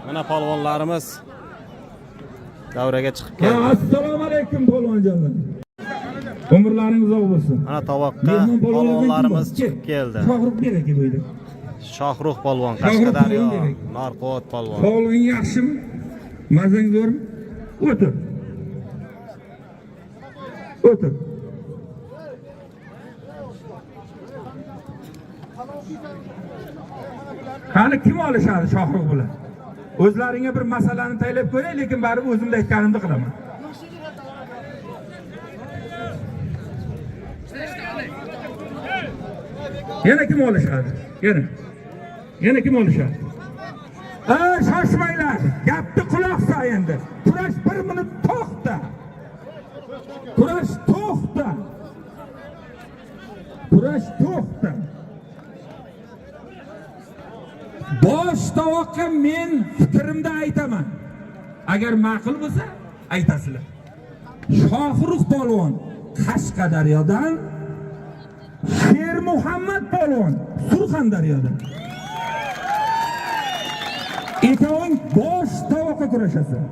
Mana polvonlarimiz davraga chiqib keldi. Assalomu alaykum polvonjonlar. Umrlaringiz uzoq bo'lsin. Mana tovoqqa Mehmon polvonlardan kim polvonlarimiz bor? chiqib keldi. Shohrux beraka bu yerda. Shohrux polvon Shohrux Qashqadaryo, polvon kerak. Norquvvat polvon. Sog'lig'ing yaxshimi? Mazang zo'rmi? O'tir. O'tir. Qani kim olishadi Shohrux bilan? O'zlaringga bir masalani taylab ko'ray, lekin baribir o'zimda aytganimni qilaman. Yana kim olishadi? Yana. Yana kim olishadi? Ha, shoshmanglar. Gapni quloq sol endi. Kurash bir minut to'xta. Kurash to'xta. Kurash to'xta. Bosh tovoqqa men fikrimda aytaman. Agar ma'qul bo'lsa, aytasizlar. Shohrux polvon Qashqadaryodan, Shermuhammad polvon Surxondaryodan. Ikkoving bosh tovoqqa kurashasan.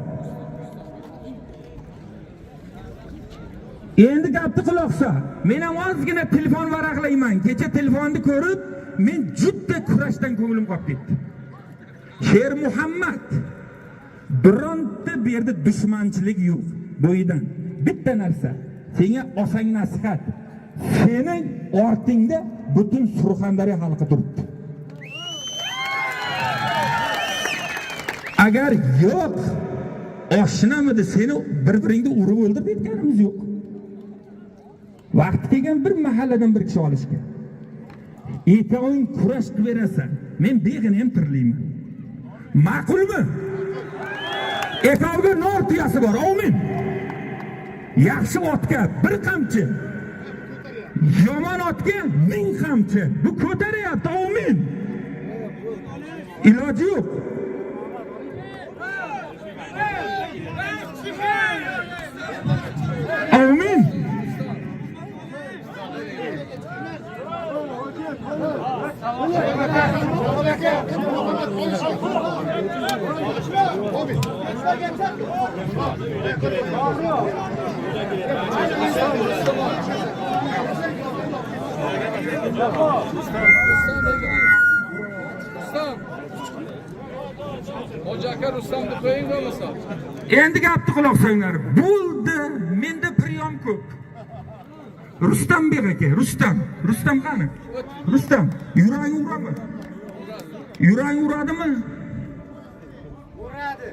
Endi gapni quloq sol. Men ham ozgina telefon varaqlayman. Kecha telefonni ko'rib, men juda kurashdan ko'nglim qolib ketdi. Shermuhammad bironta bu yerda dushmanchilik yo'q bo'yidan. Bitta narsa, senga osang nasihat. Sening ortingda butun Surxondaryo xalqi turibdi. Agar yo'q, oshnamidi seni bir-biringni urib o'ldir deyotganimiz yo'q. Vaqti kelgan bir mahalladan bir kishi olishga. Ikkoving kurash qilib berasan. Men beg'ini ham tirlayman. Ma'qulmi? Ikkoviga nor tuyasi bor, omin. Yaxshi otga bir qamchi, yomon otga ming qamchi. Bu ko'taryapti, omin. Iloji yo'q. Amin. Rustam. Hoji aka Rustamni qo'ying bo'lmasa. Endi gapni quloq solinglar. Bo'ldi, menda priyom ko'p. Rustam bek aka, Rustam. Rustam qani? Rustam, yuraging uradimi? Yuraging uradimi? Uradi.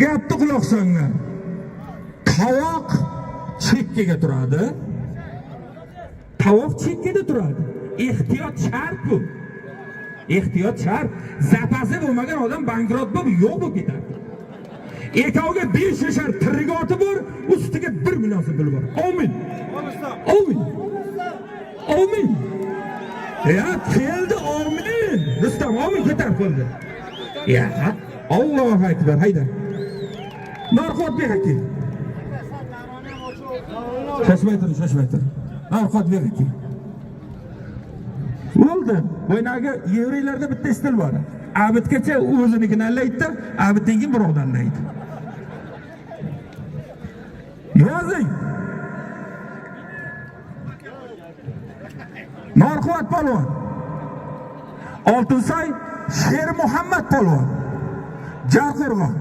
Gapni quloq solinglar. Tovoq chekkaga turadi. Tovoq chekkada turadi. Ehtiyot shart bu. Ehtiyot shart. Zapasi bo'lmagan odam bankrot bo'lib yo'q bo'lib ketadi. Ikkoviga 5 yashar tirik oti bor, ustiga 1 million so'm puli bor. Amin. Amin. Amin. Ya keldi amin. Rustam amin ko'tar qo'lni. Ya Allohu akbar hayda. Norqotbek aka. Shoshmay turing, shoshmay turing. Norqotbek aka. Bo'ldi. Boyagi yevreylarda bitta stil bor. Abidgacha o'zinikini allaydi, abiddan keyin birovni allaydi. Yozing. Norquvvat polvon. Oltinsoy Shermuhammad polvon. Jarqo'rg'on.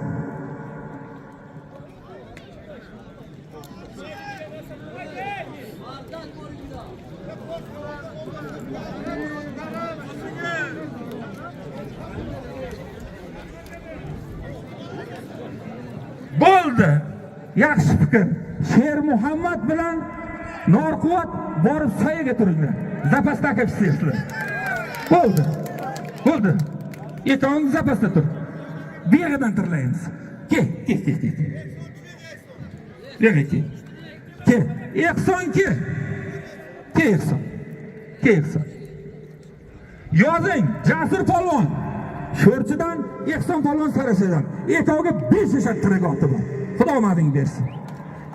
Bo'ldi. Yaxshi fikr. Shermuhammad bilan Norquvvat borib soyaga turinglar. Zapasda aka sizlar. Bo'ldi. Bo'ldi. Ikkoving zapasda tur. Bu yerdan tirlaymiz. Kel, kel, kel, kel. Bu yerga kel. Kel. Ehson kel. Kel Ehson. Kel Ehson. Yozing, Jasur polvon. Sho'rchidan, Ehson polvon Sarashadan. Ikkoviga 5 yashar tirik oti bor. Xudo omading bersin.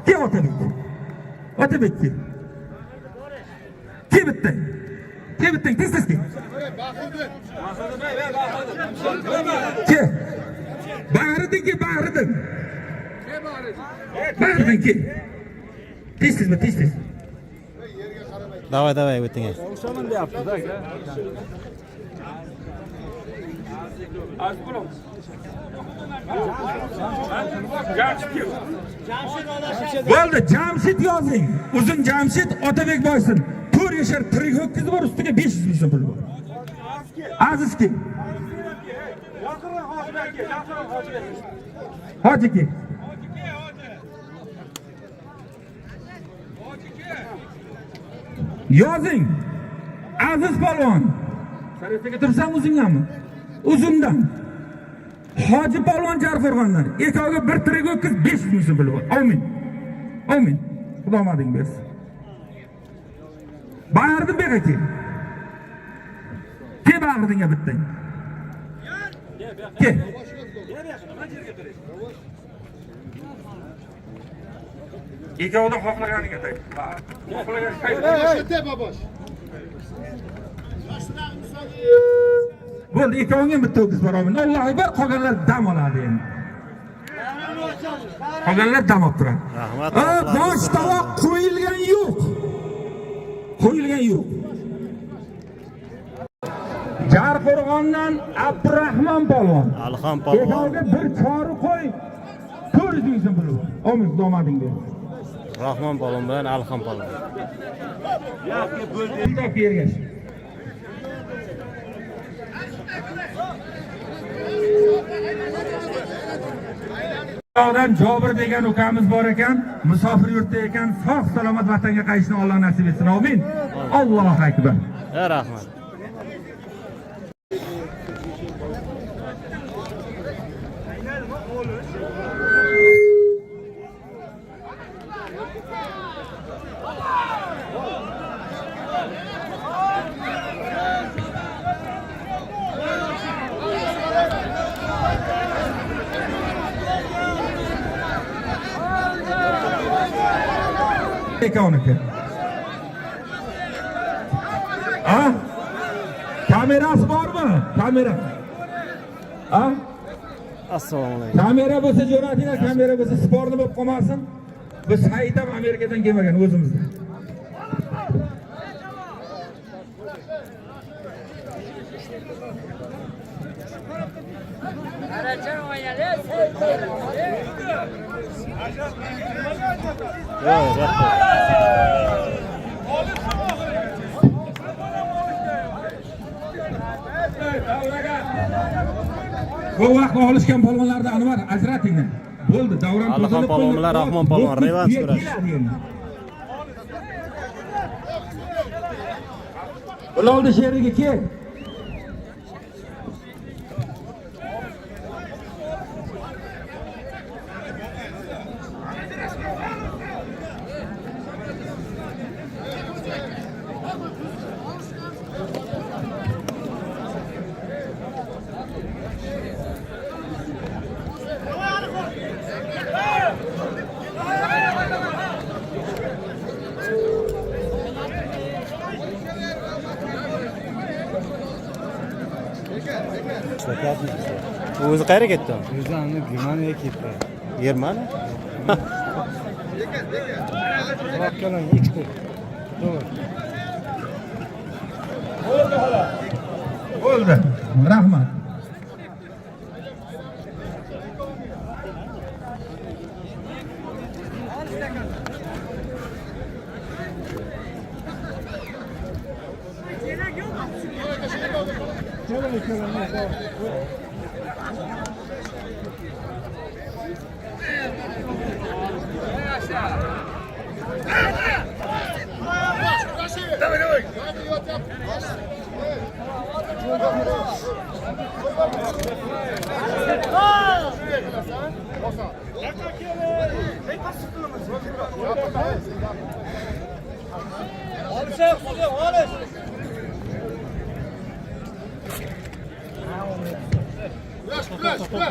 Kel Otabek. Otabek kel. Kel bitta. Kel bittang, tez tez kel. Kel. Bahriddin kel, Bahriddin. Bahriddin kel. Tez tez, tez tez. Давай, давай, o'ting. Olshaman deyapti-da aka. Aziz bo'lamiz. Bo'ldi, Jamshid yozing. Uzun Jamshid Otabek boysin. 4 yashar tirik ho'kizi bor, ustiga 500 ming so'm pul bor. Aziz kim? Hoji kim? Yozing. Aziz polvon. Sariyaga tursam uzunganmi? Uzundan. Hoji polvon Jarqo'rg'ondan. Ikkoviga bir tirik ho'kiz 500 ming so'm pul bor. Amin. Amin. Xudo omading bersin. Bag'riddin bu yoqqa kel. Kel Bag'riddinga bittang. Kel. Ikkovidan xohlaganiga tay. Xohlagan Babosh. Bo'ldi, ikkovingga ham bitta ho'kiz bor. Amin. Allohu akbar, qolganlar dam oladi endi. Qolganlar dam olib turadi. Rahmat. Ha, bosh tovoq qo'yilgan yo'q. Qo'yilgan yo'q. Jarqo'rg'ondan Abdurahmon polvon. Alixon polvon. Ikkoviga bir chori qo'y 400 ming so'm puli bor. Amin, xudo omading bersin. Rahmon polvon bilan Alixon polvon. Bundoq yergash. Odam Jobir degan ukamiz bor ekan, musofir yurtda ekan, sog' salomat vatanga qaytishni Alloh nasib etsin. Amin. Allohu akbar. Ha, rahmat. Ikkovniki. A? Kamerasi bormi? Kamera. A? Assalomu alaykum. Kamera bo'lsa jo'natinglar, kamera bo'lsa sportni bo'lib qolmasin. Bu sayt ham Amerikadan kelmagan, o'zimizda. Yo'q, rahmat. Bu vaqt olishgan polvonlarni Anvar ajratinglar. Bo'ldi, davron Alixon tozalab polvon qo'ydi. bilan Rahmon polvon Ho'kiz revansh tuya kurashi. keladi endi. Biloldi sherigi kel. O'zi qayerga ketdi? O'zi ani Germaniyaga ketdi. Germaniya? Akkalang 3 kun. To'g'ri. Bo'ldi. Rahmat. To'xta,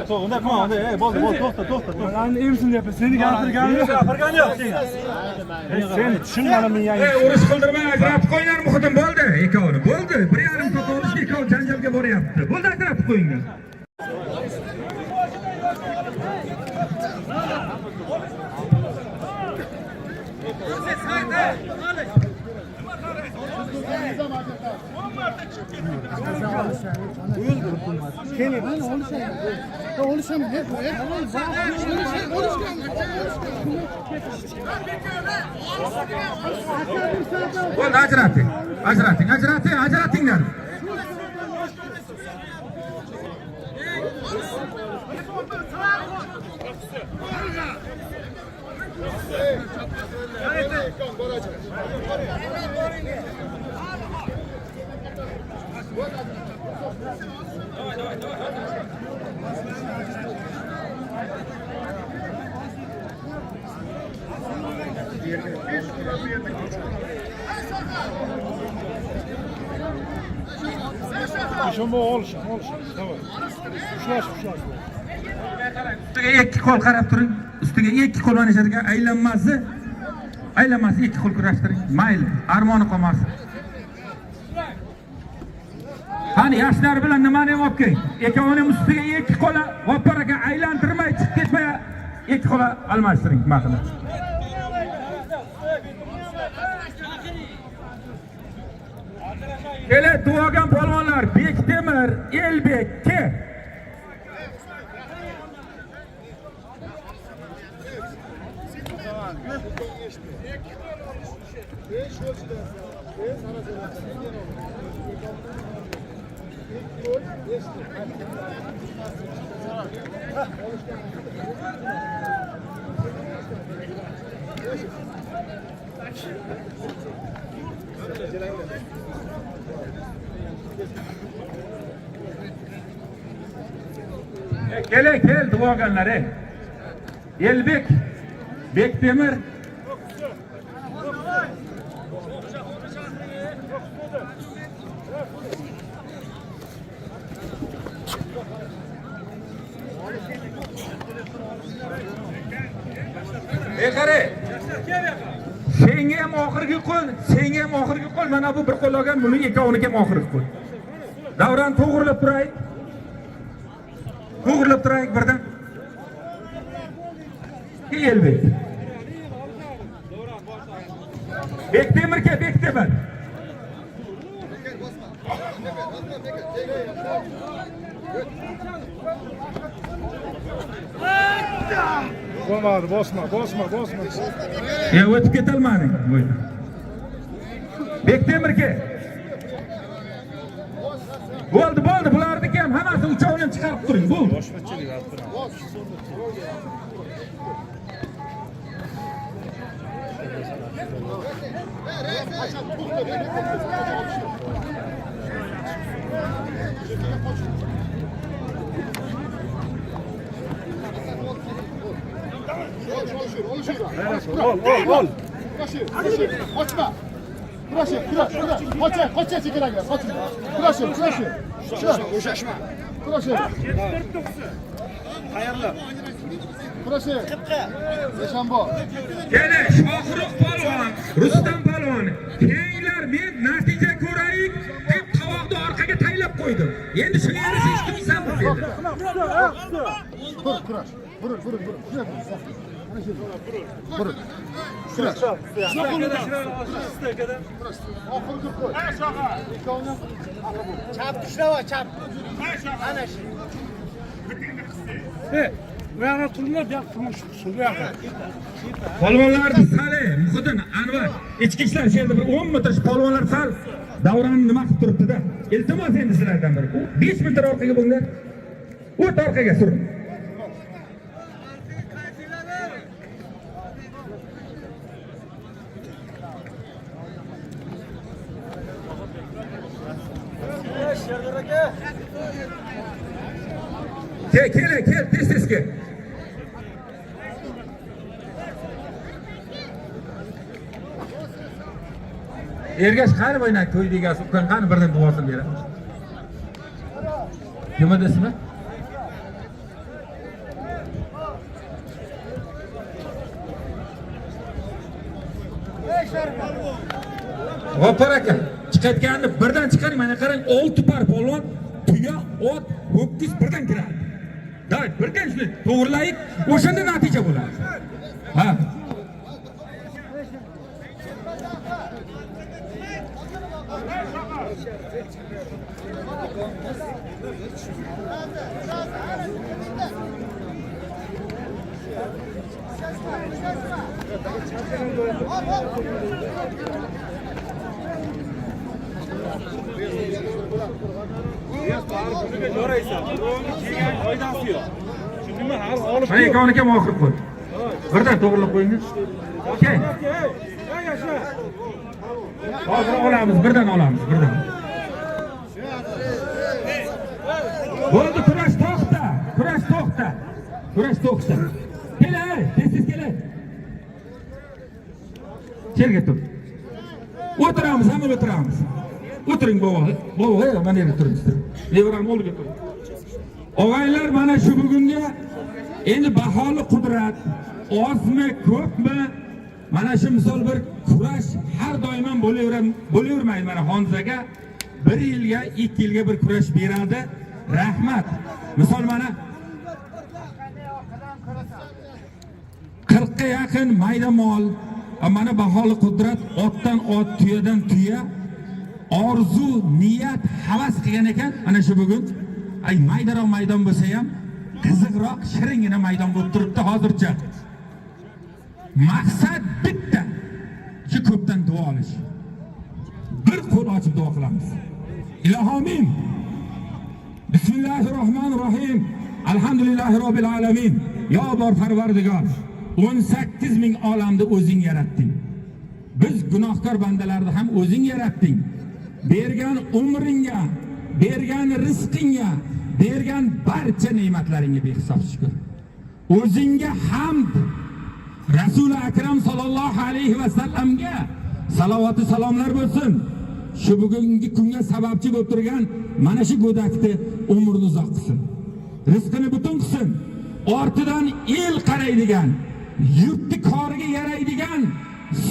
to'xta, ey, bo'ldi, bo'ldi, to'xta, to'xta, to'xta. Mani emsin deyapti. Seni gapirganim yo'q. Gapirgani yo'q seni. Sen tushunmadim men yangi. Ey, urush qildirmay ajratib qo'yinglar Muhiddin, bo'ldi, ikkovini. Bo'ldi. 1,5 soat olishdi, ikkovi janjalga boryapti. Bo'ldi, ajratib qo'yinglar. Bo'ldi, ajrating. Ajrating, ajrating, ajratinglar. Ishonma olishim, olishim. Давай. Ushlash, ushlash. Ustiga ikki qo'l qarab turing. Ustiga ikki qo'l mana shu yerga aylanmasi. Aylanmasi ikki qo'l kurashtiring. Mayli, armoni qolmasin. Qani yoshlar bilan nimani ham olib keling. Ikkovini ham ustiga ikki qo'l G'oppar aka aylantirmay chiqib ketmay ikki qo'l almashtiring maqini. Kele duogan polvonlar Bektemir, Elbek, ke. Kele kel duoganlar ey. Elbek, Bektemir. Ey qara. Senga ham oxirgi qo'l, senga ham oxirgi qo'l. Mana bu bir qo'l olgan, buni ikkovuniki ham oxirgi qo'l. Davron to'g'rilab turaylik. To'g'rilab turaylik birdan. Elbek. Bektemir ke, Bektemir. Bo'lmadi, bosma, bosma, bosma. Ya o'tib ketolmading. Bektemir ke. Bo'ldi, bo'ldi, bularniki ham hammasi uchovini ham chiqarib turing, bo'ldi. Ol, ol, ol. Qochma. Kurashib, kurash, kurash. Qocha, qocha chekinaga, qochma. Kurashib, kurashib. Kurash, bo'shashma. Kurashib. Kurashib. Yashanbo. Kele Shohrux polvon, Rustam polvon, keyinglar men natija ko'raylik deb tovoqni orqaga taylab qo'ydim. Endi shunga yarasha ish qilmaysan bu dedi. Bur, kurash. Buril, buril, buril. Shunday buril. Mana shu. Buril. Kurash. Kurash. Oxirgi qo'l. Ikkovini ham Ey, bu yoqqa turinglar, bu yoqqa turmush bu yoqqa. Polvonlarni sali, Muhiddin, Anvar, ichki ishlar shu yerda bir 10 metr shu polvonlar sal davronni nima qilib turibdi-da. Iltimos endi sizlardan bir 5 metr orqaga bo'linglar. O't orqaga suring. Kel, kel, kel, tez tez kel. Ergash qani bo'yna to'y egasi ukam qani birdan duosini beradi. Kim edi ismi? G'ofur aka, chiqayotganini birdan chiqaring, mana qarang, 6 par polvon, tuya, ot, ho'kiz birdan kiradi. Davay, birdan shuni to'g'rilaylik, o'shanda natija bo'ladi. Ha. Mana ikkovini ham oxir qo'y. Birdan to'g'rilab qo'yingiz. Kel. Hozir olamiz, birdan olamiz, birdan. Bo'ldi, kurash to'xta, kurash to'xta. Kurash to'xta. Kel, ey, tez-tez kel. Chelga tur. O'tiramiz, hamma o'tiramiz. O'tiring bobo. Bobo, ey, mana yerga turing. Nevaram oldiga turing. Og'aylar, mana shu bugunga endi baholi qudrat ozmi ko'pmi, mana shu misol bir kurash har doim ham bo'lavermaydi. Mana Xonzaga 1 yilga 2 yilga bir kurash beradi. Rahmat. Misol mana 40 ga yaqin mayda mol, mana baholi qudrat otdan ot, tuyadan tuya orzu, niyat, havas qilgan ekan. Mana shu bugun ay maydaroq maydon bo'lsa ham qiziqroq, shiringina maydon bo'lib turibdi hozircha. Maqsad bitta, shu ko'pdan duo olish. Bir qo'l ochib duo qilamiz. Ilohomin. Bismillahirrohmanirrohim. Alhamdulillahi robbil alamin. Yo bor Parvardigor, 18 ming olamni o'zing yaratding. Biz gunohkor bandalarni ham o'zing yaratding. Bergan umringga, bergan rizqingga, bergan barcha ne'matlaringga behisob shukr. O'zingga hamd, Rasuli Akram sallallohu alayhi va sallamga salovati salomlar bo'lsin. Shu bugungi kunga sababchi bo'lib turgan mana shu go'dakni umrini uzoq qilsin. Rizqini butun qilsin. Ortidan el qaraydigan, yurtni koriga yaraydigan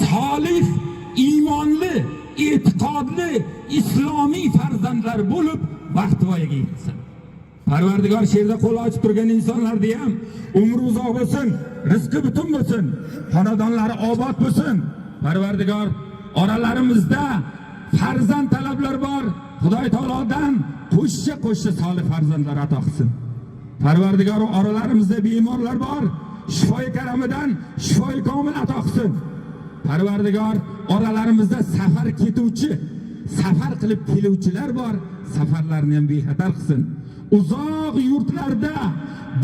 solih, iymonli, e'tiqodli islomiy farzandlar bo'lib vaqt voyaga yetsin. Parvardigor sherda qo'l ochib turgan insonlarni ham umri uzoq bo'lsin, rizqi butun bo'lsin, xonadonlari obod bo'lsin. Parvardigor, oralarimizda farzand talablar bor. Xudoy taolodan qo'shcha-qo'shcha solih farzandlar ato qilsin. Parvardigor, oralarimizda bemorlar bor. Shifoi karamidan shifoi komil ato qilsin. Parvardigor, oralarimizda safar ketuvchi, safar qilib keluvchilar bor. Safarlarni ham bexatar qilsin. Uzoq yurtlarda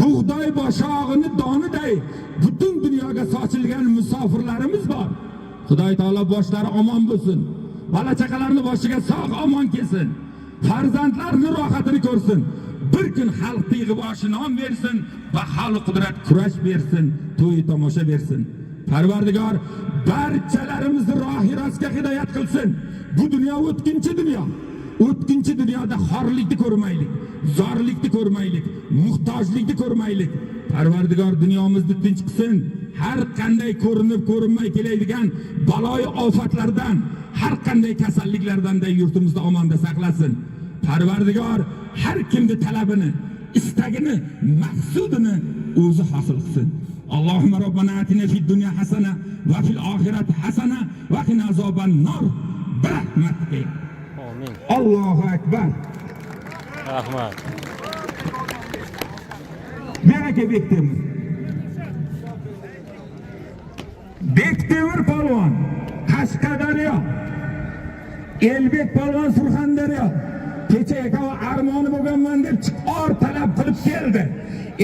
bug'doy boshog'ini doniday butun dunyoga sochilgan musofirlarimiz bor. Xudoy taolo boshlari omon bo'lsin. Bola chaqalarni boshiga sog' omon kelsin. Farzandlarni rohatini ko'rsin. Bir kun xalq yig'ib oshi non bersin va xalq qudrat kurash bersin, to'y tomosha bersin. Parvardigor barchalarimizni rohi rostga hidoyat qilsin. Bu dunyo o'tkinchi dunyo. O'tkinchi dunyoda xorlikni ko'rmaylik, zorlikni ko'rmaylik, muhtojlikni ko'rmaylik. Parvardigor dunyomizni tinch qilsin. Har qanday ko'rinib ko'rinmay keladigan baloyi ofatlardan, har qanday kasalliklardan da yurtimizni omonda saqlasin. Parvardigor har kimni talabini, istagini, maqsudini o'zi hosil qilsin. Allohumma robbana atina fid dunya hasana va fil oxirati hasana va qina azoban nar. Birahmatika. Amin. Allohu akbar. Rahmat. Baraka Bektemir. Bektemir polvon Qashqadaryo. Elbek polvon Surxondaryo. Kecha ekovi armoni bo'lganman deb or talab qilib keldi.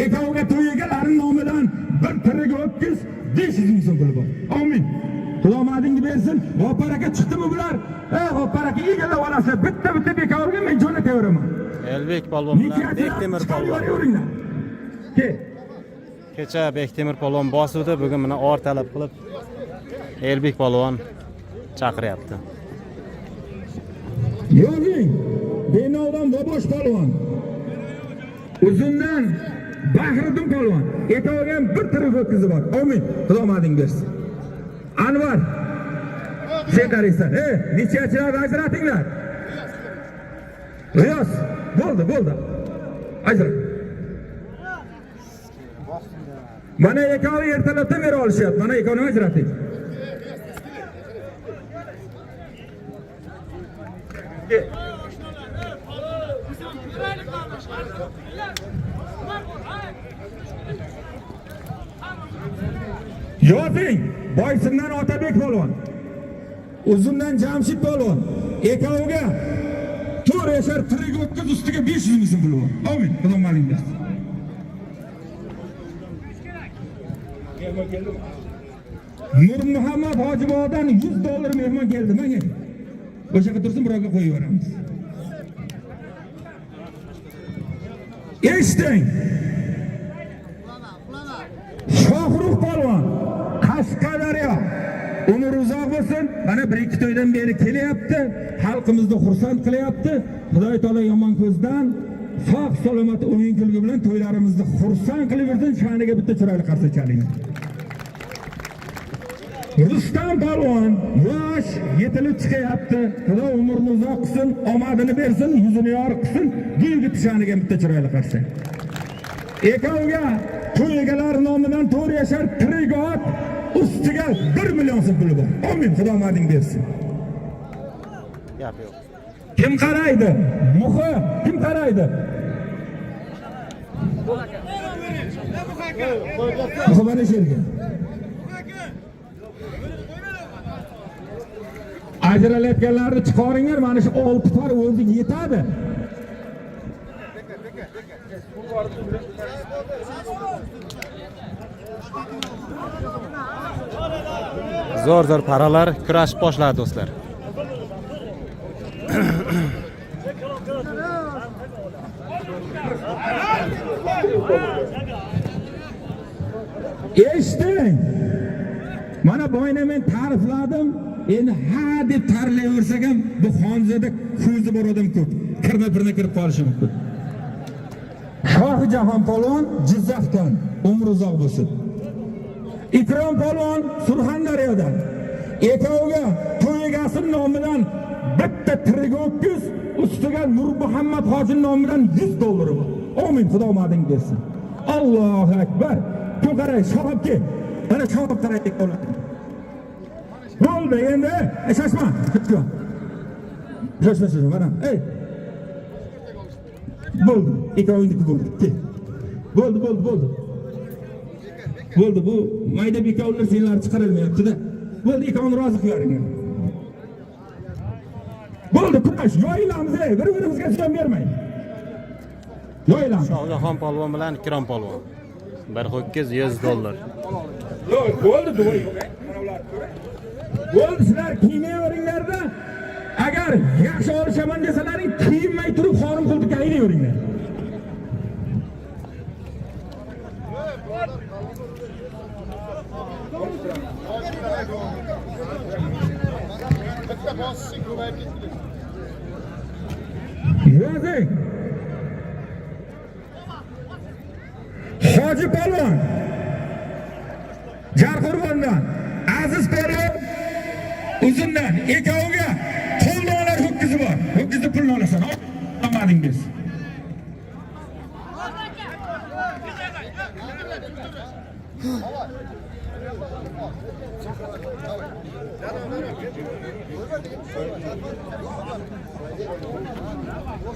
Ekoviga to'y egalari nomidan bir tirik o'tkiz 500 ming so'm puli bor. Amin. Xudo madingni bersin. G'oppar aka chiqdimi bular? Ey G'oppar aka, egallab olasizlar. Bitta-bitta bekorga men jo'nataveraman. Elbek polvon bilan Bektemir polvon. Kel. Kecha Bektemir polvon bosuvdi, bugun mana or talab qilib Elbek polvon chaqiryapti. Yozing. Benovdan Bobosh polvon. Uzundan Bahriddin polvon. Etoga ham bir tirik o'tkazib bor. Amin. Xudo mading bersin. Anvar. Sen qaraysan. Ey, nechachilarni ajratinglar. G'iyos, bo'ldi, bo'ldi. Ajrat. Mana ikkovi ertalabdan beri olishyapti. Mana ikkovini ajrating. Yozing. Boysundan Otabek polvon. Uzundan Jamshid polvon. Ikkoviga 4 yashar tirik o'tkiz ustiga 500 ming so'm puli bor. Amin. Xudo maling bersin. Nurmuhammad Hojibodan 100 dollar mehmon keldi menga. O'sha yerga tursin, birovga qo'yib yuboramiz. Eshiting. Shohrux polvon Qashqadaryo. Umr uzoq bo'lsin. Mana bir ikki to'ydan beri kelyapti. Xalqimizni xursand qilyapti. Xudoy taolo yomon ko'zdan sog' salomat o'yin kulgi bilan to'ylarimizni xursand qilib yursin. Sha'niga bitta chiroyli qarsak chaling. Rustam polvon yosh yetilib chiqyapti. Xudo umrini uzoq qilsin, omadini bersin, yuzini yorug' qilsin. Bu yigit sha'niga bitta chiroyli qarsak. Ikkoviga to'y egalari nomidan 4 yashar tirik ot ustiga 1 million so'm puli bor. Amin, Xudo omading bersin. Gap yo'q. Kim qaraydi? Muhi kim qaraydi? Muhi mana shu yerga. Ajralayotganlarni chiqaringlar, mana shu 6 par o'zi yetadi. Zo'r zo'r paralar kurashib boshladi do'stlar. Eshiting. Mana boyna men ta'rifladim. Endi ha deb ta'riflayversak ham bu xonzada ko'zi bor odam ko'p. Kirma-pirna kirib qolishi mumkin. Shohjahon polvon Jizzaxdan, umri uzoq bo'lsin. Ikrom polvon Surxondaryodan. Ikkoviga to'y egasi nomidan bitta tirik ho'kiz, ustiga Nurmuhammad hoji nomidan 100 dollar bor. Amin, Xudo omading bersin. Allohu akbar. Kim qaray, shohib kel. Mana shohib qaraydi ikkovlari. Bo'ldi endi, shoshma. Shoshma. Shoshma, shoshma, mana. Ey. Bo'ldi, ikkovingniki bo'ldi. Kel. Bo'ldi, bo'ldi, bo'ldi. Bo'ldi, bu mayda bekovlar senlar chiqarilmayapti-da. Bo'ldi, ikkovini rozi qilib. Bo'ldi, kurash, yoyilamiz, ey, bir-birimizga ziyon bermay. Yoyilamiz. Shohjahon polvon bilan Ikrom polvon. Bir ho'kiz 100 dollar. Yo'q, bo'ldi, duo yo'q. Mana ular ko'ray. Bo'ldi, sizlar kiymayveringlarda. Agar yaxshi olishaman desalaring, kiyinmay turib xonim qo'ltiqqa aylayveringlar. Bitta bosishi ko'payib ketdi. Yozing. Hoji polvon Jarqo'rg'ondan, Aziz polvon Uzundan, ikkoviga qo'lni olar ho'kizi bor. Ho'kizni pulini olasan. Omading bersin.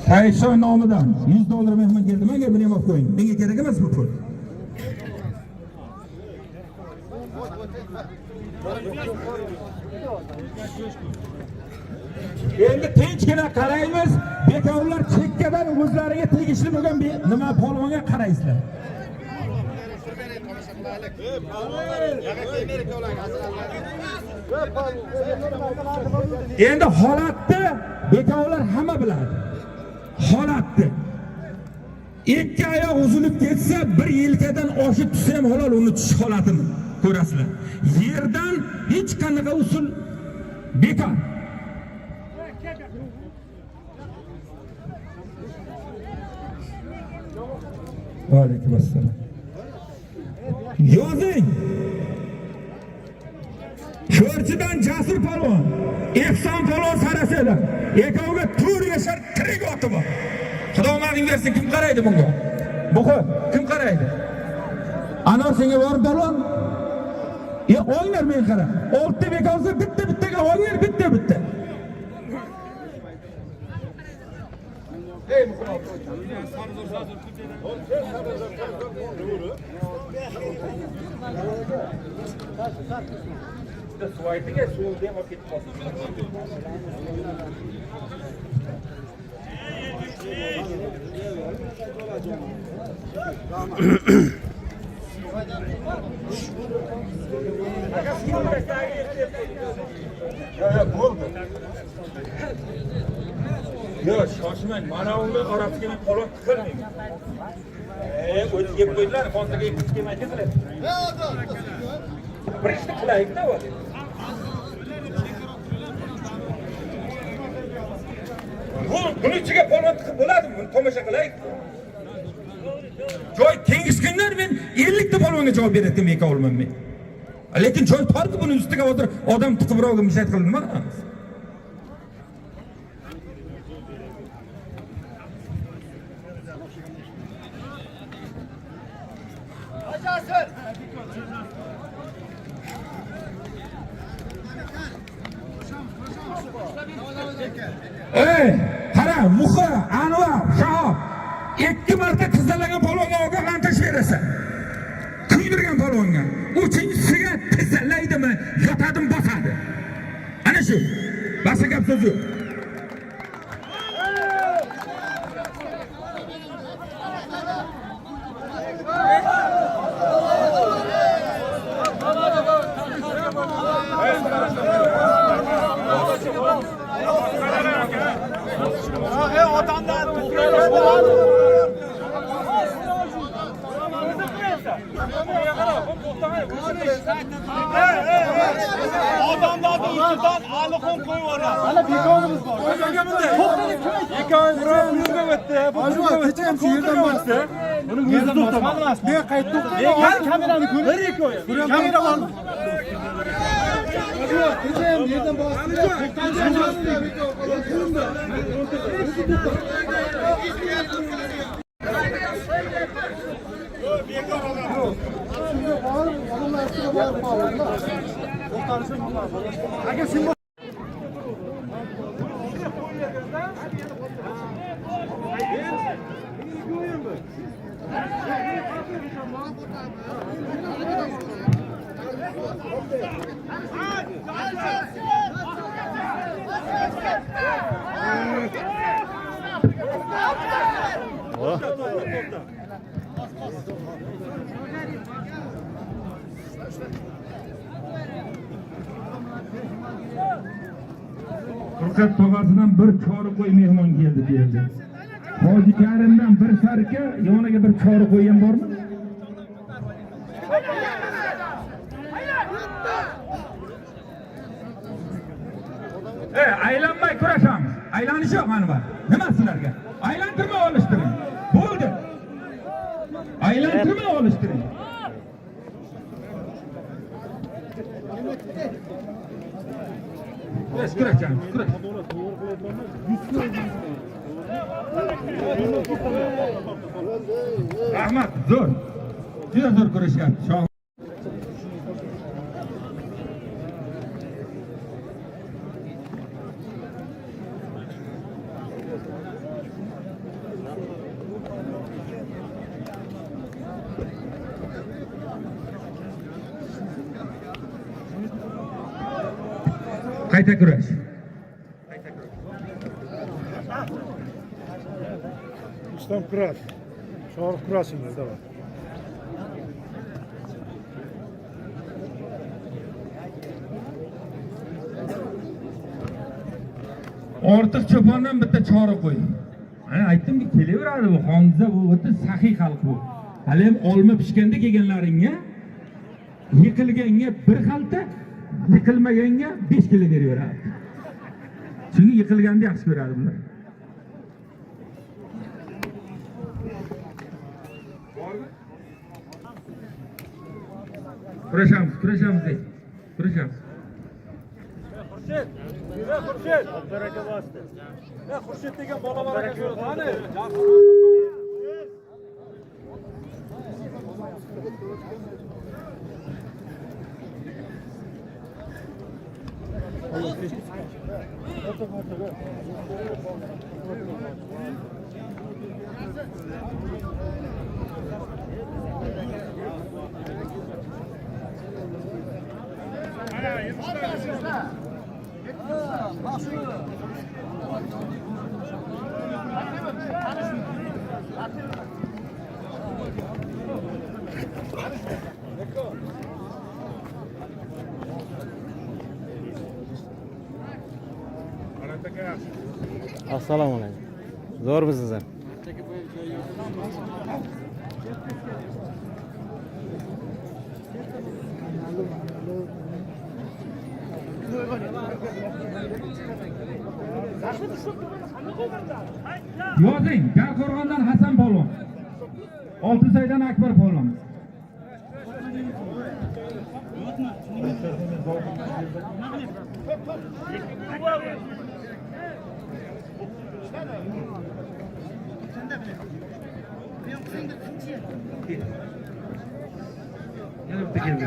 Saidshon nomidan 100 dollar mehmon keldi. Menga buni ham olib qo'ying. Menga kerak emas bu pul. Endi tinchgina qaraymiz. Bekorlar chekkadan o'zlariga tegishli bo'lgan nima polvonga qaraysizlar. Endi holatni bekorlar hamma biladi. Holatni. Ikki oyoq uzilib ketsa, bir yelkadan oshib tushsa ham halol uni tushish holatini ko'rasizlar. Yerdan hech qanaqa usul bekor. Va alaykum assalom. Yozing. Sho'rchidan Jasur polvon, Ehson polvon Sarasiyadan. Ikkoviga 4 yashar tirik oti bor. Xudo omading bersin, kim qaraydi bunga? Buqi, kim qaraydi? Anor senga bor polvon? Ya o'ynar men qara. 6 bekovsi bitta bittaga o'ynar, bitta bitta. Suv ayting, suvni ham olib ketib qolsin. Yo'q, bo'ldi. Yo'q, shoshmang. Mana uni orasiga men polvon tiqilmayman. O'zi yeb qo'ydilar, fontaga yeb kelmay qiladi. Bir ishni qilaylik-da avval. Buni ichiga polvon tiqib bo'ladimi? Buni tomosha qilaylik. Joy tengiz kunlar men 50 ta polvonga javob berayotgan bekovulman men. Lekin joy torki buni ustiga hozir odam tiqib birovga mishat qilib nima qilamiz? Ey, qara, Muxa, Anvar, Shahob 2 marta tizzalagan polvonga ogohlantirish berasan. Kuydirgan polvonga. Uchinchisiga tizzalaydimi, yotadimi, bosadi. Ana shu. Boshqa gap so'z yo'q. Odamlarni ustidan alixon qo'yib yuboradi. Mana bekonimiz bor. Ikkovini buyurga o'tdi, bu buyurga o'tdi, yerdan o'tdi. Buni o'zi to'xtamadi. Men qaytib to'xtayman. Kamerani ko'r. Bir ikkovi. Kamera bormi? Kecha ham yerdan bosdi. Aka sen Oh. Furqat tog'asidan bir chori qo'y mehmon keldi deyildi. Hoji Karimdan bir sarka, yoniga bir chori qo'y ham bormi? Aylanmay kurashamiz. Aylanish yo'q Anvar. Nima sizlarga? Aylantirma olishtiring. Bo'ldi. Aylantirma olishtiring. Kurash, kurash. Rahmat, zo'r. Juda zo'r kurashyapti. Shoh. Qayta kurash. Rustam kurash. Shohrux kurashinglar, давай. Ortiq cho'pondan bitta chori qo'y. Ana aytdimki, kelaveradi bu Xonza, bu o'ta saxiy xalq bu. Hali ham olma pishganda kelganlaringga yiqilganga bir xalta, yiqilmaganga 5 kilo beraveradi. Chunki yiqilganda yaxshi ko'radi bular. Kurashamiz, kurashamiz deydi. Kurashamiz. Xurshid. Ey Xurshid. Baraka bosdi. Ey Xurshid degan bola bor ekan shuni tani. Assalomu alaykum. Zo'rmisizlar? Yozing, Jarqo'rg'ondan Hasan polvon. Oltinsaydan Akbar polvon. Yana bitta keldi.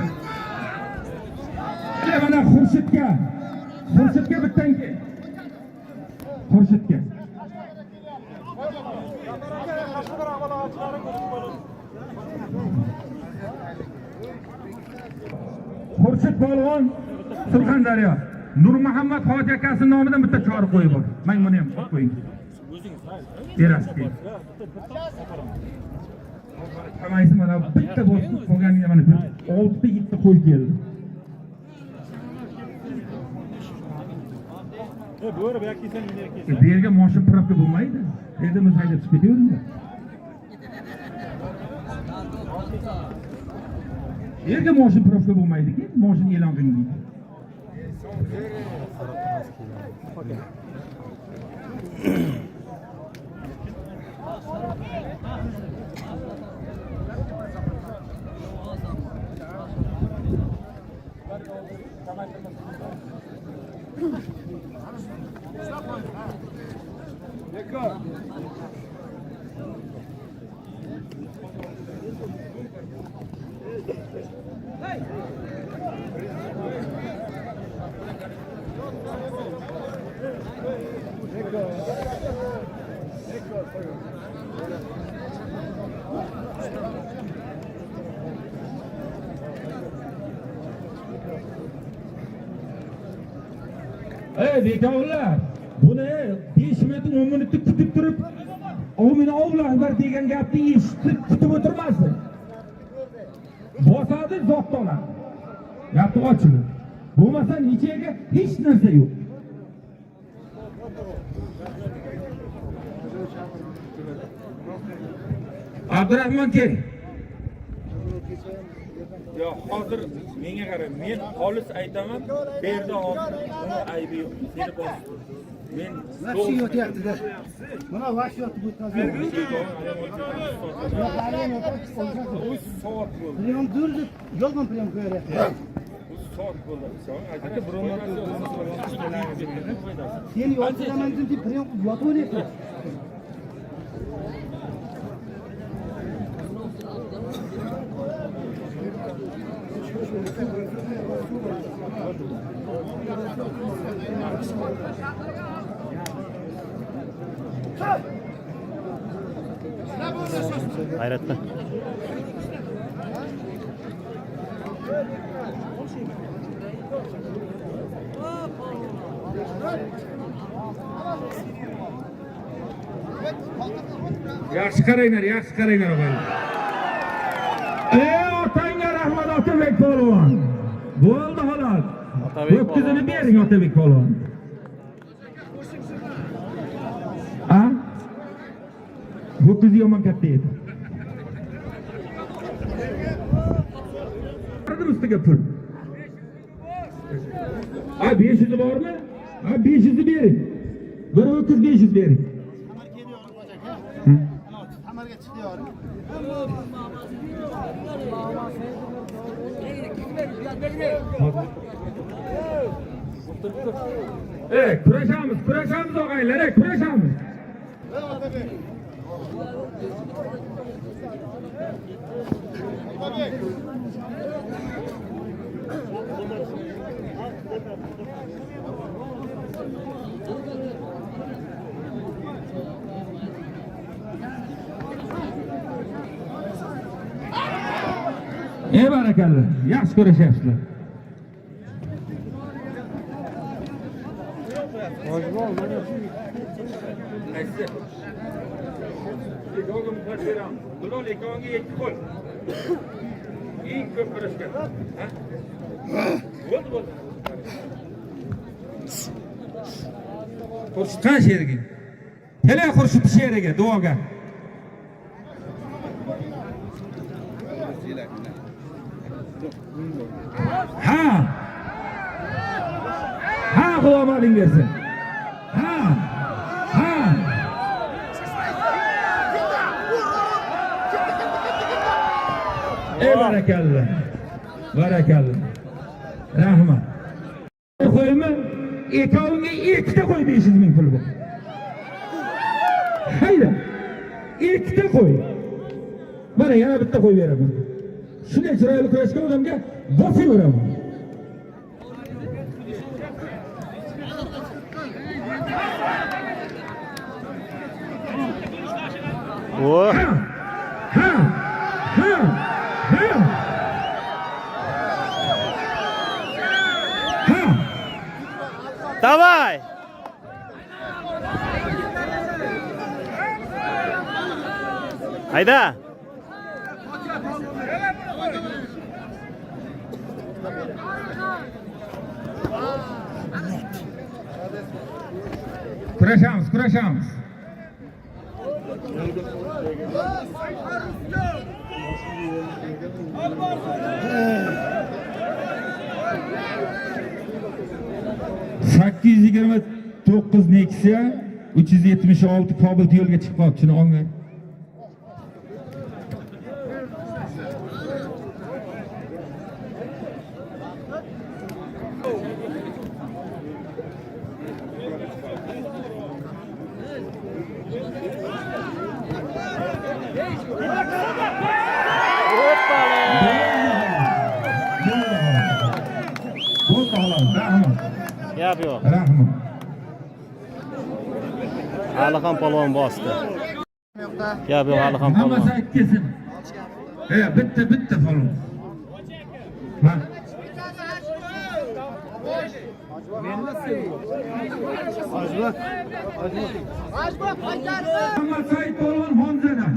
Mana mana Xurshidga. Xurshidga bittan kel. Xurshidga. Xurshid polvon Surxondaryo. Nurmuhammad hoji akasi nomidan bitta chori qo'yib bor. Men buni ham qo'yib qo'ying. Berasiz keyin. Hammasi mana bitta bosib qolganiga mana bir 6 ta 7 ta qo'y keldi. Ey bo'ri bu yoqqa kelsan, bu yoqqa kelsan. Bu yerga moshin probka bo'lmaydi. Endi biz haydab chiqib ketaveringlar. Bu yerga moshin probka bo'lmaydi-ki, moshin e'lon qilingan. Ey bekovlar, buni 5 minut 10 minutni kutib turib, ovmini ovlar degan gapni eshitib kutib o'tirmasin. Bosadi, zotni oladi. Gapni ochiladi. Bo'lmasa nechaga hech narsa yo'q. Abdurahmon kel. Yo, hozir menga qara, men xolis aytaman, bu yerda hozir uni aybi yo'q. Seni bosdi. Men Vahshiy yotyapti-da. Mana vahshiy yotib o'tkazdi. Soat bo'ldi. Priyom durdi, yolg'on priyom qo'yaryapti. Soat bo'ldi. Aka, Seni yotiraman deb priyom qilib yotaveryapti. G'ayratda. Yaxshi qaranglar, yaxshi qaranglar og'ayni. Ey otangga rahmat Otabek polvon. Bo'ldi xolos. Otabek Ho'kizini bering Otabek polvon. A? Ho'kizi yomon katta edi. Bordim ustiga pul. Ha 500 bormi? Ha 500 bering. Bir ho'kiz 500 bering. Kamarga chiqdi yorim. Kurashamiz, kurashamiz og'aylar, kurashamiz. Ey barakalla, yaxshi kurashyapsizlar. Qaysi? Ikkoviga muhlat beramiz. Bilol ikkoviga ikki qo'l. Eng ko'p kurashgan. Ha? Bo'ldi, bo'ldi. Xurshid qani sherigi? Kela Xurshid sherigi duoga. Ha. Ha, Xudo omading bersin. Ha. Ha. Ey barakalla. Barakalla. Rahmat. Qo'ymi? Ikkovingga ikkita qo'y 500 ming pul bu. Hayda. Ikkita qo'y. Mana yana bitta qo'y beraman. Shunday chiroyli kurashgan odamga bosib beraman. O, Ha! Ha! Ha! Ha! Ha! Давай! Hayda! Kurashamiz, kurashamiz. 829 Nexia, 376 Cobalt yo'lga chiqib qoldi, shuni olmang. Bo'ldi xolos, rahmat. Gap yo'q. Rahmat. Alixon polvon bosdi. Gap yo'q, Alixon polvon. Hammasi aytib kelsin. Bitta bitta polvon. Ha. Muhammad Said polvon Honzadan.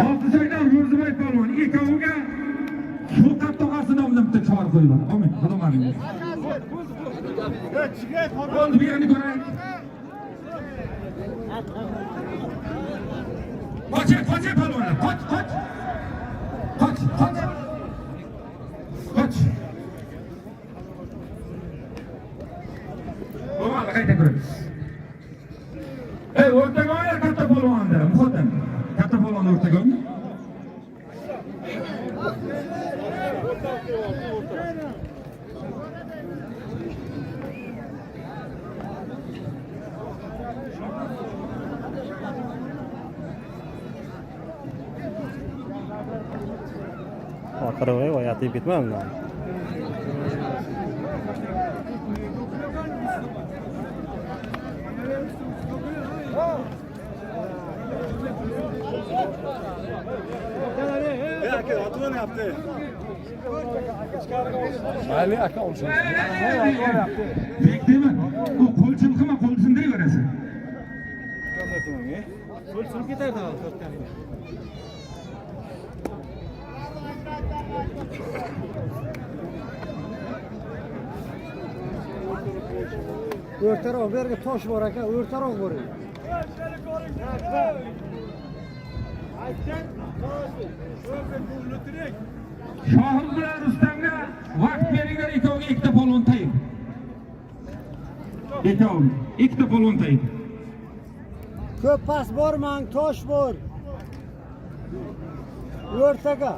Oltisoydan Ro'zibay polvon ikkoviga Shuqat tog'asi nomidan bitta chor qo'yib. Amin. Xudo maning bersin. Bo'ldi, bu yerni ko'raylik. Qoch, qoch polvonlar, qoch, qoch. Qoch, qoch. Qoch. Bo'lmadi, qayta ko'ramiz. Ey, o'rtaga olinglar katta polvonni, Muhitdim. Katta polvonni o'rtaga olinglar. Oxiri voy, atib ketma undan. Mayli aka olsin. Bekdemi? U qo'l chilqima, qo'l sindiraverasiz. Qo'l sinib ketardi hozir tortganingda. O'rtaroq bu yerga tosh bor aka, o'rtaroq boring. Shohruh bilan Rustamga vaqt beringlar, ikkoviga ikkita polvon tayin. Ikkovi, ikkita polvon tayin. Ko'p past bormang, tosh bor. O'rtaga.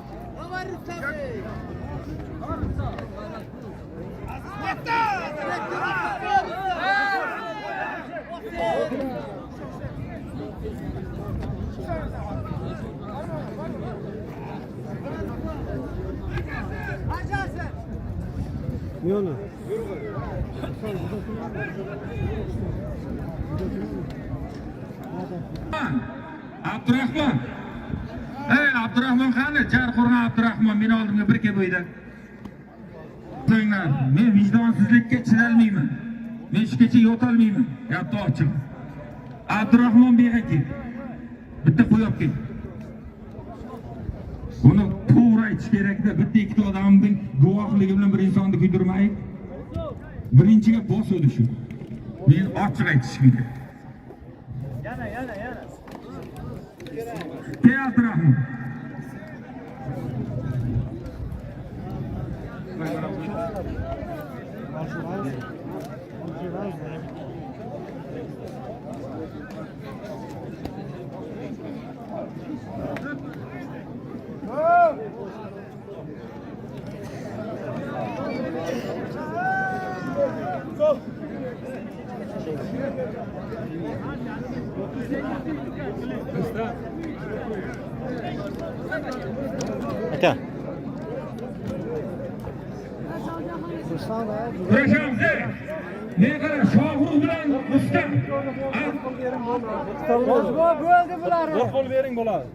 Yo'q. Abdurahmon. Ey Abdurahmon qani? Jarqo'rg'on Abdurahmon meni oldimga bir kelib o'yda. To'nglar, men vijdonsizlikka chidalmayman. Men shu kecha yotolmayman. Gapni ochiq. Abdurahmon beyga kel. Bitta qo'yib kel. Buni to'g'ri aytish kerakda, bitta ikkita odamning guvohligi bilan bir insonni kuydirmay, birinchiga bosadi shu. Men ochiq aytishim kerak. Yana. Kel Abdurahmon. Aka, Kurashamiz. Men qara, Shohrux bilan Rustam. Bo'ldi bular. Bir qo'l bering bo'ladi.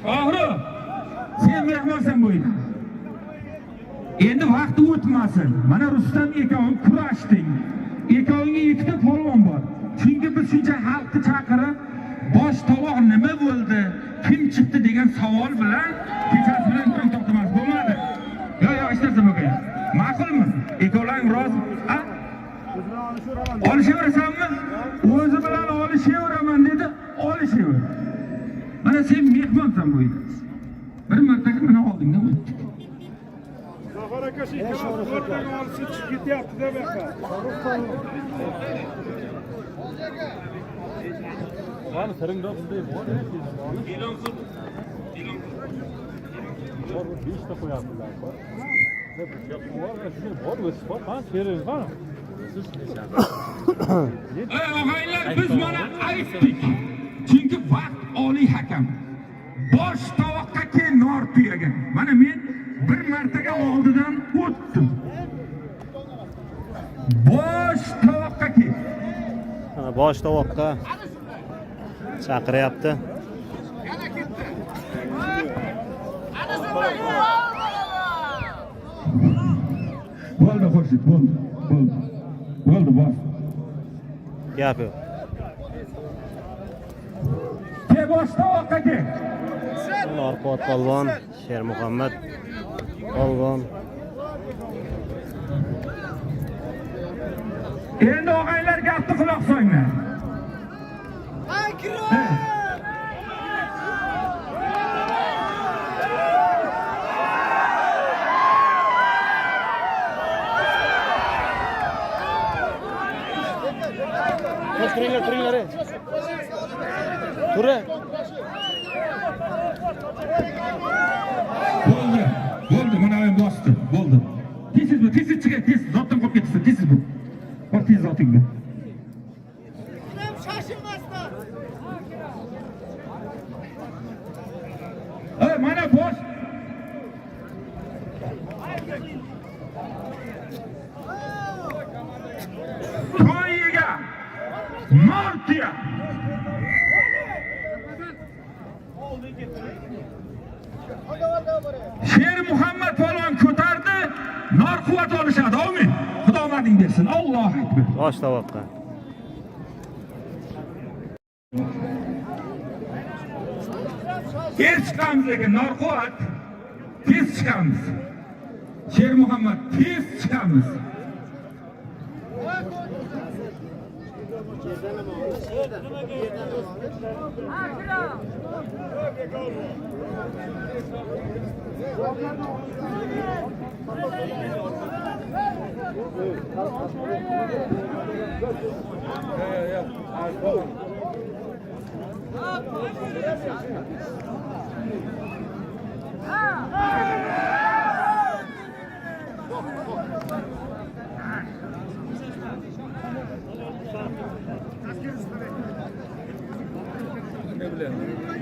Shohrux, sen mehmonsan bu yerda. Endi vaqti o'tmasin. Mana Rustam ikkoving kurashding. Ikkovingga ikkita polvon bor. Chunki biz shuncha xalqni chaqirib, bosh tovoq nima bo'ldi, kim chiqdi degan savol bilan kechasi bilan tong to'xtamas bo'lmadi. Yo'q, yo'q, hech narsa bo'lgan. Ma'qulmi? Ikkovlaring rozi? A? Olishaverasanmi? O'zi bilan olishaveraman dedi, olishaver. Mana sen mehmonsan bu yerda. Bir martaga mana oldingdan o'tdik. Zafar aka shu ikkalasi to'rttaga olsa chiqib ketyapti-da bu yoqqa. Qani siringda bunday bor. Bor, beshta qo'yaptilar. Bor. Bor, o'zi bor. Qani seringiz qani? Ey og'aylar, biz mana aytdik. Chunki vaqt oliy hakam. Bosh tovoqqa kel nor tuyagan. Mana men bir martaga oldidan o'tdim. Bosh tovoqqa kel. mana bosh tovoqqa chaqiryapti. Bo'ldi Xurshid, bo'ldi. Bo'ldi. Bo'ldi, bos. Gap yo'q. Kel bosh tovoqqa kel. Norquvvat polvon, Shermuhammad polvon. Endi og'aylar gapni quloq solinglar. Turinglar, turinglar. Turi. Bo'ldi. Bo'ldi, mana men bosdi. Bo'ldi. Tez bu, tez chiqay, tez zotdan qolib ketsin, tez bu. Bor tez zotingni. Ey, mana bosh. To'yiga nol tuya. Sher Muhammad polvon ko'tardi, nor quvvat olishadi. Amin. Xudo omading bersin. Allohu akbar. Bosh tovoqqa. Tez chiqamiz lekin Norquvvat. Tez chiqamiz. Sher Muhammad tez chiqamiz.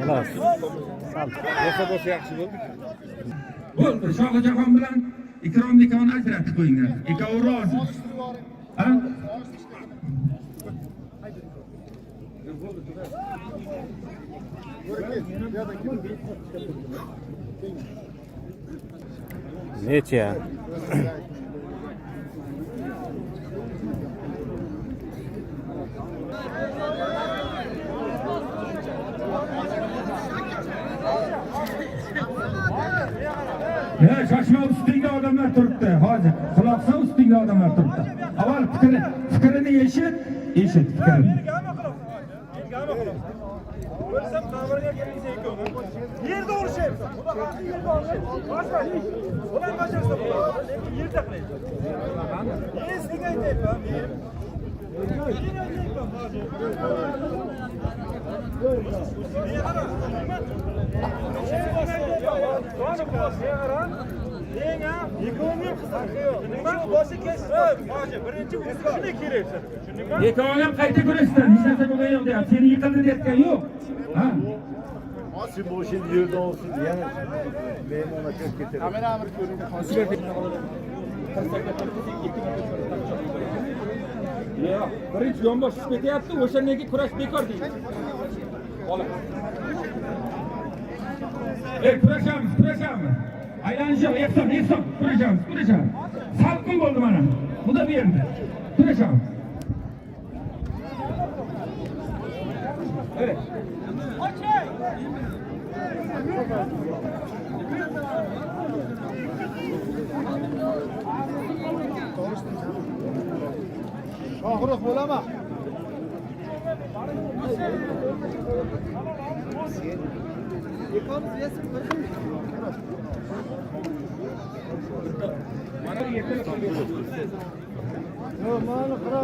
Xullas. Bo'lsa bo'lsa yaxshi bo'ldi. Bo'ldi, Shohijahon bilan Ikrom ikkovini ajratib qo'yinglar. Ikkovi rozi. Ha? Necha? Ya shoshma, ustingda odamlar turibdi. Hozir quloq sol, ustingda odamlar turibdi. Avval fikrini eshit, eshit fikrini. O'lsam qabrga kirgizsa ikkovini. Yerda urishyapsan. Xudo xohlasa yerda urishyapsan. Ular bajarsa bo'ladi. Lekin yerda qilaydi. Men sizga aytyapman, men. Men aytyapman, hozir. Men qara. Men ham ikkovini ham qiziq. Tushundingmi? Boshi kesdi. Hoji, birinchi shuni kerak senga. Tushundingmi? Ikkovini ham qayta kurashsin. Hech narsa bo'lgani yo'q deyapti. Seni yiqildi deyotgan yo'q. Ha? Olsin boshini yerda olsin. Yana mehmon kirib ketadi. Kamera amir ko'ring. Yo'q, birinchi yonbosh tushib ketyapti, o'shandan keyin kurash bekor deydi. Bola. Ey, kurashamiz, kurashamiz. Aylanish yo'q, Ehson, Ehson, kurashamiz, kurashamiz. Salqin bo'ldi mana. Xudo berdi. Kurashamiz. Evet. Shohruh bo'lama. Yo'q, mana qara.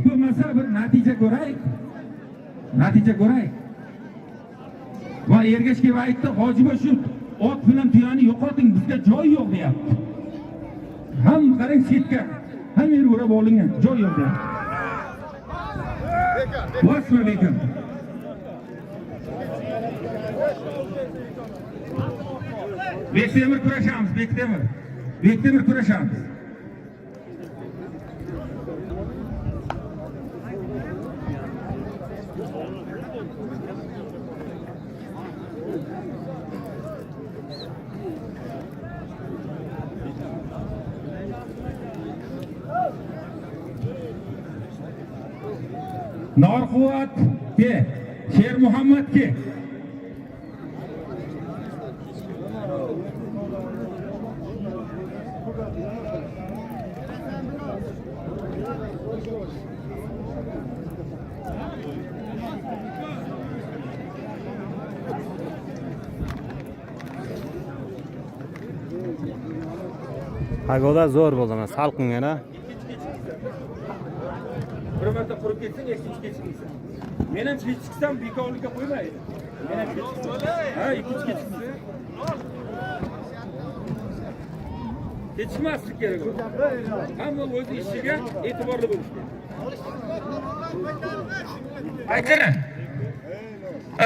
Bo'lmasa bir natija ko'raylik. Natija ko'raylik. Va Ergash kelib aytdi, Hojiboy shu ot bilan tuyani yo'qoting, bizga joy yo'q deyapti. Ham qarang setka, ham yer o'rab olingan, joy yo'q deyapti. Bosma lekin. Bektemir kurashamiz, Bektemir. Bektemir kurashamiz. Norquvvat ke, Sher Muhammad ke. Pagoda zo'r bo'ldi mana salqingina. Bir marta qurib ketsang, ikkinchi kechikmaysan. Men ham kechiksam bekorlikka qo'ymaydi. Men ham kechiksam. Ha, ikkinchi kechiksa. Kechikmaslik kerak. Hamma o'z ishiga e'tiborli bo'lish kerak. Qaytaring.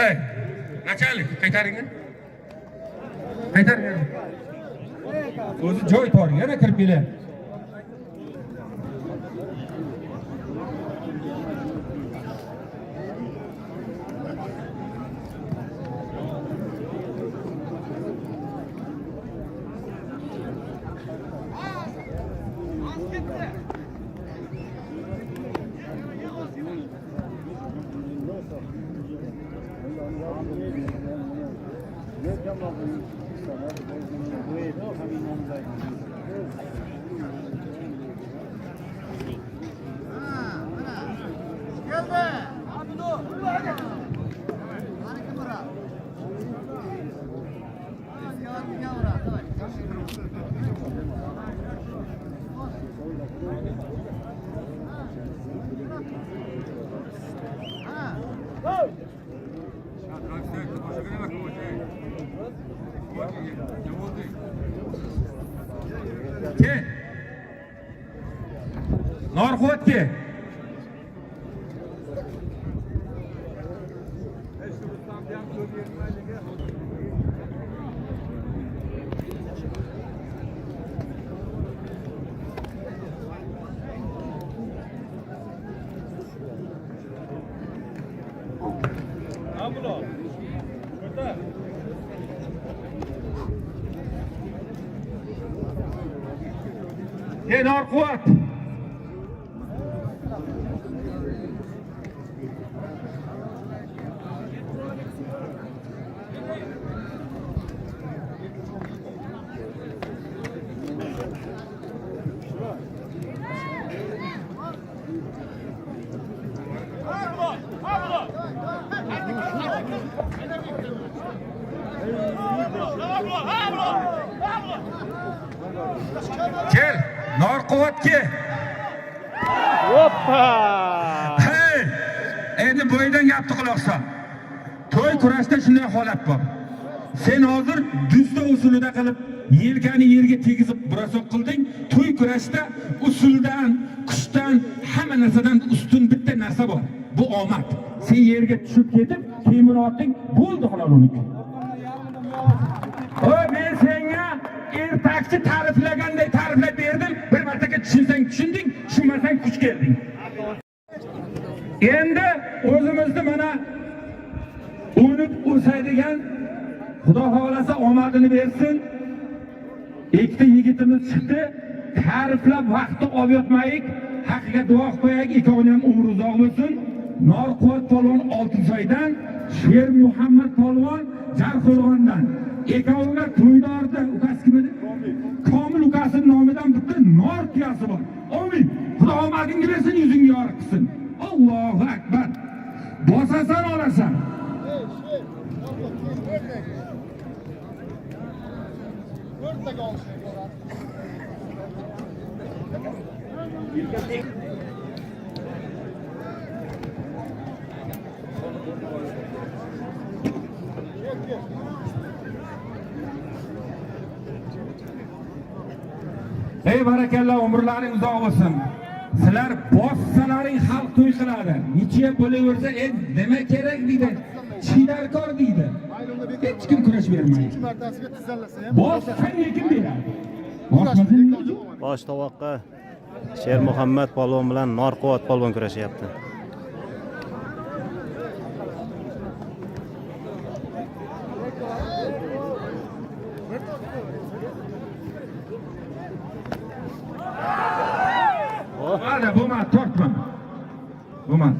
Ey, nachalnik, qaytaring. Qaytaring. O'zi joy tor, yana kirib kelyapti. Norquvvatga. Ey Norquvvat. Kel, Norquvvat ke. Hoppa! Hey! Endi bo'yidan gapni quloq sol. To'y kurashda shunday holat bor. Sen hozir duzda usulida qilib, yelkani yerga tegizib burasoq qilding. To'y kurashda usuldan, kuchdan, hamma narsadan ustun bitta narsa bor. Bu omad. Sen yerga tushib ketib, temir otding, bo'ldi xolos uniki. Oy, men senga ertakchi ta'riflaganday ta'riflab berdim. Bir martaga tushunsang tushunding, tushunmasang kuch kelding. Endi o'zimizni mana unib o'sadigan Xudo xohlasa omadini bersin. Ikkita yigitimiz chiqdi. Ta'riflab vaqtni olib yotmaylik. Haqqiga duo qilib qo'yaylik, ikkovini ham umri uzoq bo'lsin. Norquvvat polvon Oltinsoydan, Sher Muhammad polvon Jarqo'rg'ondan. Ikkovini to'ydorda ukasi kim edi? Komil ukasining nomidan bitta nor tuyasi bor. Amin. Xudo omadingni bersin, yuzingni yorug' qilsin. Allohu akbar. Bosasan olasan. Ey, Sher, Norquvvat, keyin o'rtaga. O'rtaga ol Sher. Sher, kel. Ey barakalla, umrlaring uzoq bo'lsin. Sizlar bossalaring xalq to'y qiladi. Necha bo'laversa, nima kerak deydi. Chidarkor deydi. Mayli, unda bekor. Hech kim kurash bermaydi. Uchinchi martasiga tizanlasa ham. Bossang lekin beradi. Bosmasang lekin Bosh tovoqqa Sher Muhammad polvon bilan Norquvvat polvon kurashyapti. Bo'lmadi, bo'lmadi, tortma. Bo'lmadi.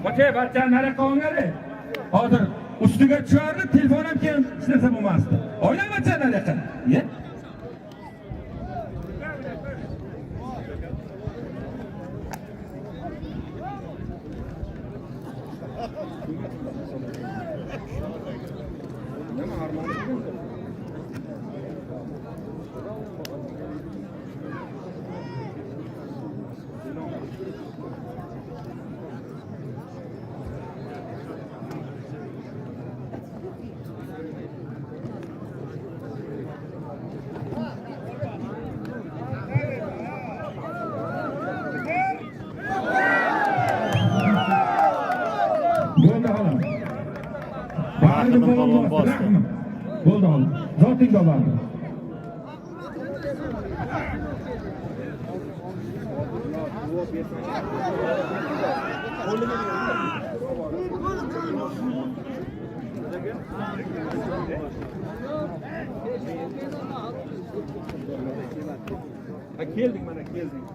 Okey, barcha nariyoqqa o'ngadi. Hozir ustiga tushardi, telefon ham keyin hech narsa bo'lmasdi. O'yna barcha nariyoqqa. Ye. Bo'ldi xolos. Bahriddin polvon bosdi. Rahmat. Bo'ldi xolos. Zotingga bordi. Ha, kelding mana kelding.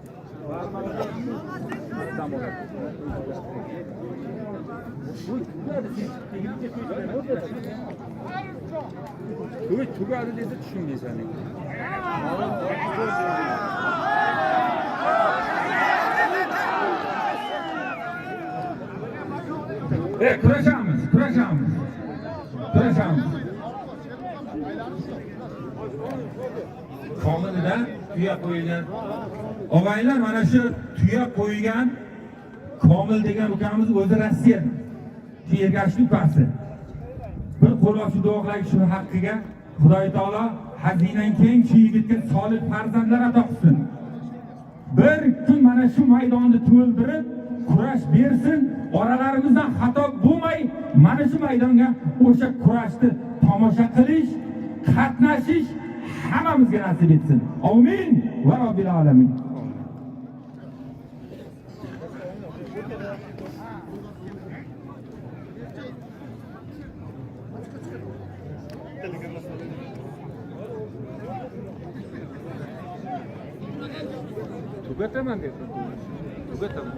To'y tugadi desa tushunmaysan. Kurashamiz, kurashamiz. Kurashamiz. Aylanish. Komilida tuya qo'yilgan. Og'aylar, mana shu tuya qo'ygan Komil degan ukamiz o'zi Rossiyadan. Shu Ergashni ukasi. Bir qo'lbosh shu duo qilaylik shuni haqqiga. Xudoy taolo xazinang keng, shu yigitga solih farzandlar ato qilsin. Bir kun mana shu maydonni to'ldirib kurash bersin, oralarimizdan xato bo'lmay mana shu maydonga o'sha kurashni tomosha qilish, qatnashish hammamizga nasib etsin. Amin va robbil alamin. Tugataman dedi. Tugataman.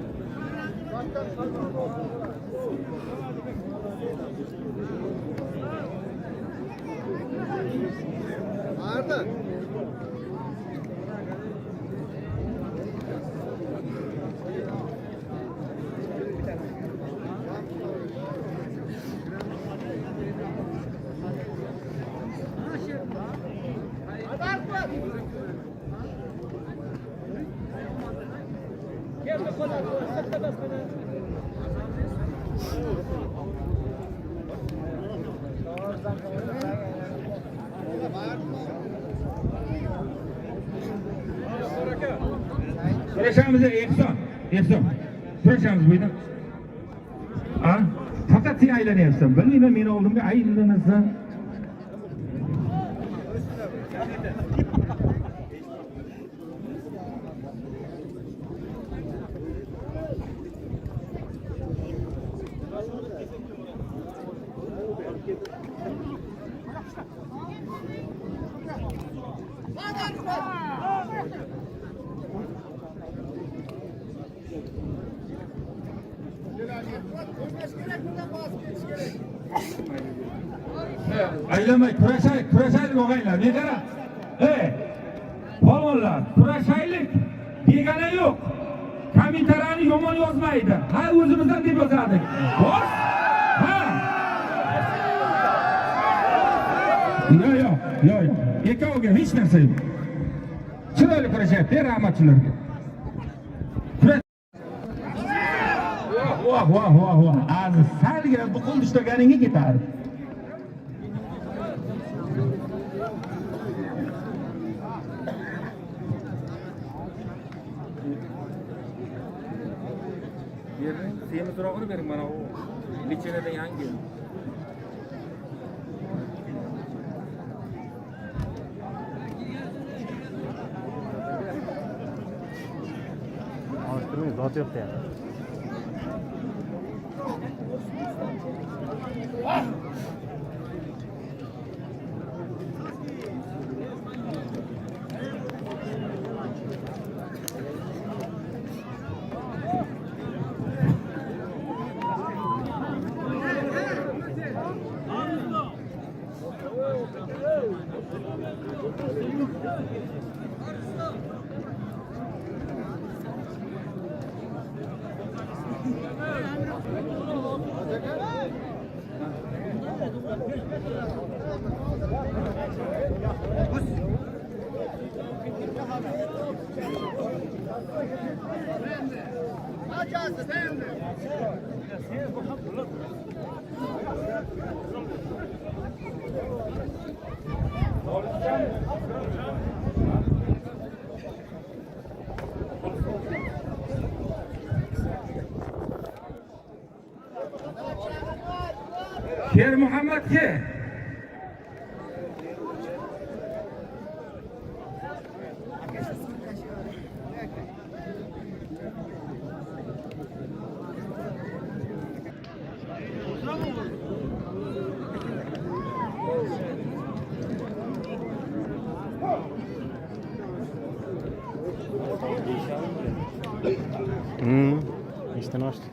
Kurashamiz, Ehson. Ehson. Kurashamiz bu yerda. A? Faqat sen aylanyapsan. Bilmayman, meni oldimga aylanasan. Aylanmay kurashaylik, kurashaylik og'aylar. Ne qara? Ey, polvonlar, kurashaylik. Begona yo'q. Kommentariyani yomon yozmaydi. Ha, o'zimizdan deb yozardik. Bos. Ha. Yo'q, yo'q, yo'q, yo'q. Ikkoviga hech narsa yo'q. Chiroyli kurashyapti, rahmat shularga. Voh, voh, voh, voh. Aziz, salgina bu qo'l ushlaganingga ketardi. Bering, semizrog'ini bering mana u. Lichenada yangi. Alishtirmang, zoti yo'q deyapti. Sher Muhammadga. Nechdan oshdi?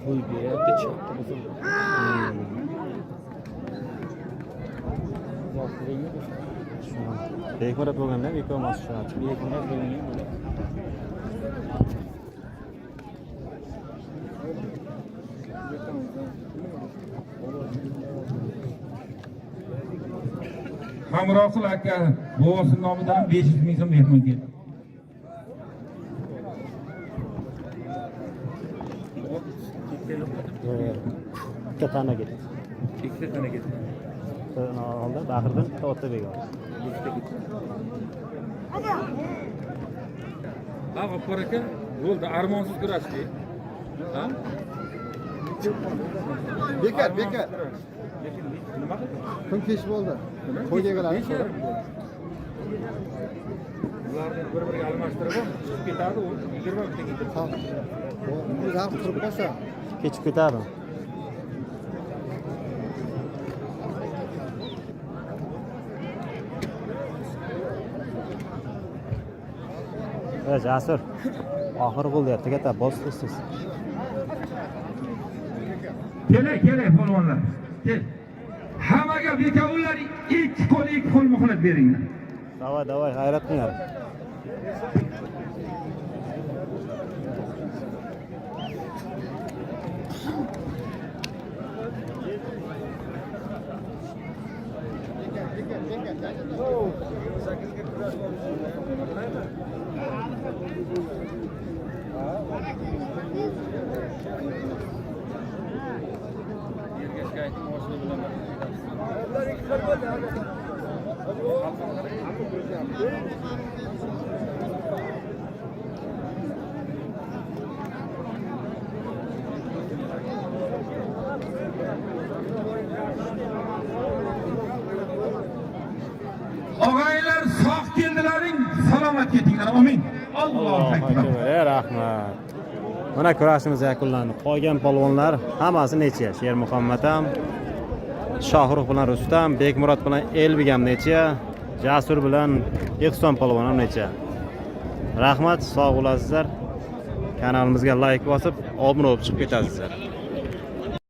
Qo'yib beryapti, chapni bo'lsa. Zotligi yo'q. Bekmurod bo'lganda ham ikkovi mos tushadi. Bekmurod bo'lganda ham bo'ladi. Hamroqul aka bobosi nomidan 500 ming so'm mehmon keldi. Yo'q, yo'q. Bitta tana ketdi. Ikkita tana ketdi. Bitta oldi, Bahriddin, bitta Otabek oldi. Ikkita ketdi. Ha, G'affor aka, bo'ldi, armonsiz kurashdik. Ha? Bekor, bekor. Lekin nima qildi? Kun kech bo'ldi. To'yga keladi. 5,5. Ularni bir-biriga almashtirib ham chiqib ketardi, u 20 ta ketdi. O'zi turib qolsa. Kechib ketadi. Ey, Jasur. Oxiri gol deyapti, katta bosdingiz. Kelay, kelay polvonlar. Kel. Hammaga bekovlar ikki qo'l, ikki qo'l muhlat beringlar. Давай, давай, g'ayrat qilinglar. Ergashga ayting, moshina bilan bir ketamiz. Og'aylar sog' keldilaring, salomat ketinglar. Amin. Allohu Allohu akbar. akbar. Ey, rahmat. Mana kurashimiz yakunlandi. Qolgan polvonlar hammasi necha? Sher Muhammad ham, Shohrux bilan Rustam, Bekmurod bilan Elbek ham necha? Jasur bilan Ehson polvon ham necha? Rahmat, sog' bo'lasizlar. Kanalimizga like bosib, obuna bo'lib chiqib ketasizlar.